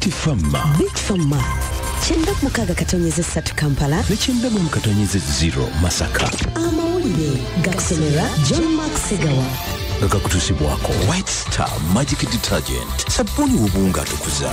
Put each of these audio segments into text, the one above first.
Big Pharma. Big Pharma. 96.3 Kampala ne 96.0 Masaka. Amawulire gakusomerwa John Mark Segawa. Nga gakutuusibwako White Star Magic Detergent, sabbuuni w'obuwunga atukuza.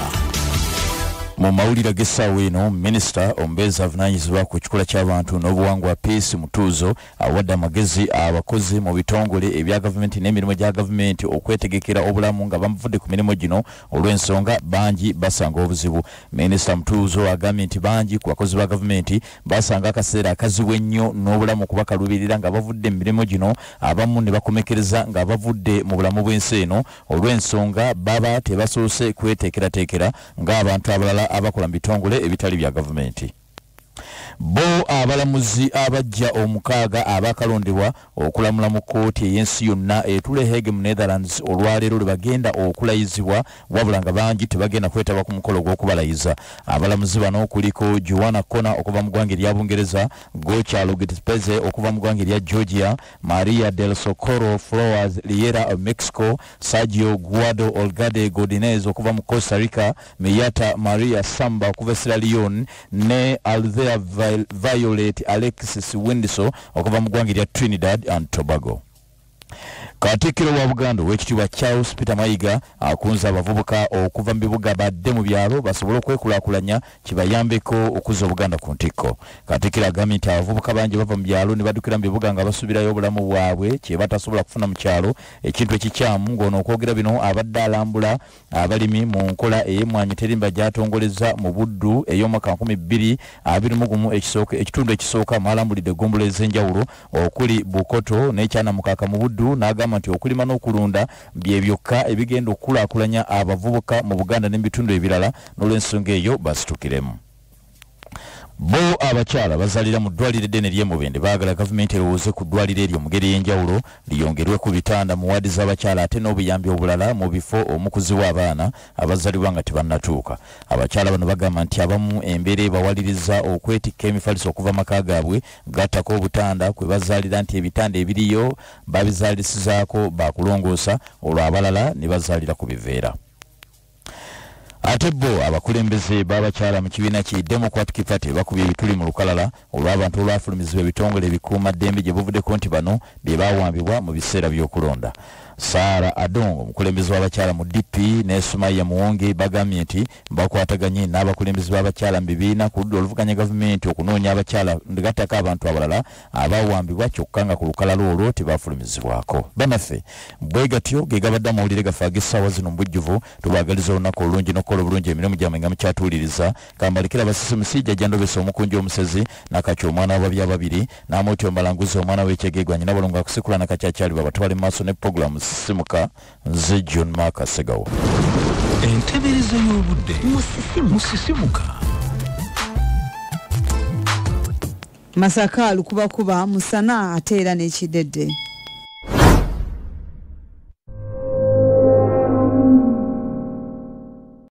Mu mawulire g'essaawa eno, minisita omubeezi avunaanyizibwa ku kikula ky'abantu n'obuwangwa Peace Mutuuzo awadde amagezi abakozi mu bitongole ebya gavumenti n'emirimu gya gavumenti okwetegekera obulamu nga bavudde ku mirimu gino olw'ensonga bangi basanga obuzibu. Minisita Mutuuzo agambye nti bangi ku bakozi ba gavumenti basanga akaseera akazibu ennyo n'obulamu kubakalubirira nga bavudde mu mirimu gino, abamu ne bakomekereza nga bavudde mu bulamu bw'ensi eno olw'ensonga baba tebasoose kweteekerateekera ng'abantu abalala abakola mu bitongole ebitali bya gavumenti. Bo abalamuzi abajja 6 abakalondebwa okulamula mu kkooti ey'ensi yonna etula Hague mu Netherlands olwaleero lwe bagenda okulayizibwa, wabula nga bangi tebagenda kwetaba ku mukolo gw'okubalayiza. Abalamuzi bano kuliko Joanna Kona okuva mu ggwanga erya Bungereza, Gocha Lugitpeze okuva mu ggwanga erya Georgia, Maria del Socorro Flores Riera of Mexico, Sergio Guado Olgade Godinez okuva mu Costa Rica, Miyata Maria Samba okuva Sierra Leone ne Althea Violet Alexis Windsor okuva mu ggwanga erya Trinidad and Tobago. Katikkiro wa Buganda ow'ekitiibwa Charles Peter Mayiga akunze abavubuka okuva mu bibuga badde mu byalo basobole okwekulaakulanya kibayambeko okuzza Obuganda ku ntikko. Katikkiro agambye nti abavubuka bangi bava mu byalo ne baddukira mu bibuga nga basuubirayo obulamu bwabwe kye batasobola kufuna mu kyalo, ekintu ekikyamu. Ng'ono okwogera bino abadde alambula abalimi mu nkola ey'emmwanyi terimba gy'atongolezza mu Buddu ey'omwaka 2021 ekitundu ekisooka mwalambulidde eggombolola ez'enjawulo okuli Bukoto n'Ekyanamukaka mu Buddu, n'agamba nti okulima n'okulunda bye byokka ebigenda okukulaakulanya abavubuka mu Buganda n'ebitundu ebirala, n'olw'ensonga eyo basitukiremu. Bo abakyala bazaalira mu ddwaliro eddene ly'e Mubende baagala gavumenti erowooze ku ddwaliro eryo mu ngeri ey'enjawulo, lyongerwe ku bitanda mu waadi z'abakyala ate n'obuyambi obulala mu bifo omukuzibwa abaana abazaalibwa nga tebannatuuka. Abakyala bano bagamba nti abamu embeera ebawaliriza okwetikka emifaliso okuva maka gaabwe gattako obutanda kwe bazaalira, nti ebitanda ebiriyo babizaalisizaako bakulongoosa, olwo abalala ne bazaalira ku biveera. Ate bo abakulembeze b'abakyala mu kibiina ki Democratic Party bakubye ebituli mu lukalala olw'abantu olwafulumizibwa ebitongole ebikuumaddembe gye buvuddeko nti bano be baawambibwa mu biseera by'okulonda. Sarah Adongo omukulembeze w'abakyala mu DP ne Sumaya Muwonge bagambye nti bakwataganye n'abakulembeze b'abakyala mu bibiina ku ludda oluvuganya gavumenti okunoonya abakyala gattako abantu abalala abaawambibwa kyokka nga ku lukalala olwo tebafulumizibwako. Bannaffe bwe gatyo ge gabadde amawulire gaffe ag'essaawa zino mu bujjuvu. Tubaagaliza olunaku olulungi n'okukola obulungi emirimu gyammwe nga mukyatuwuliriza. Kambalekera abasisimusi Jjajja Ndobesa omukunji omusezi, Nakakyo omwana w'ababya ababiri, n'Amooti Omalanguzi omwana w'ekyegegwa nnyina Balongo akusikula Nakakyakyalibwa batwale mu maaso ne pulogulaamu Sisimuka. Nze John Mark Segawa. Entebereza y'obudde Musisimuka. Masaka lukubakuba musana ate era n'ekidedde.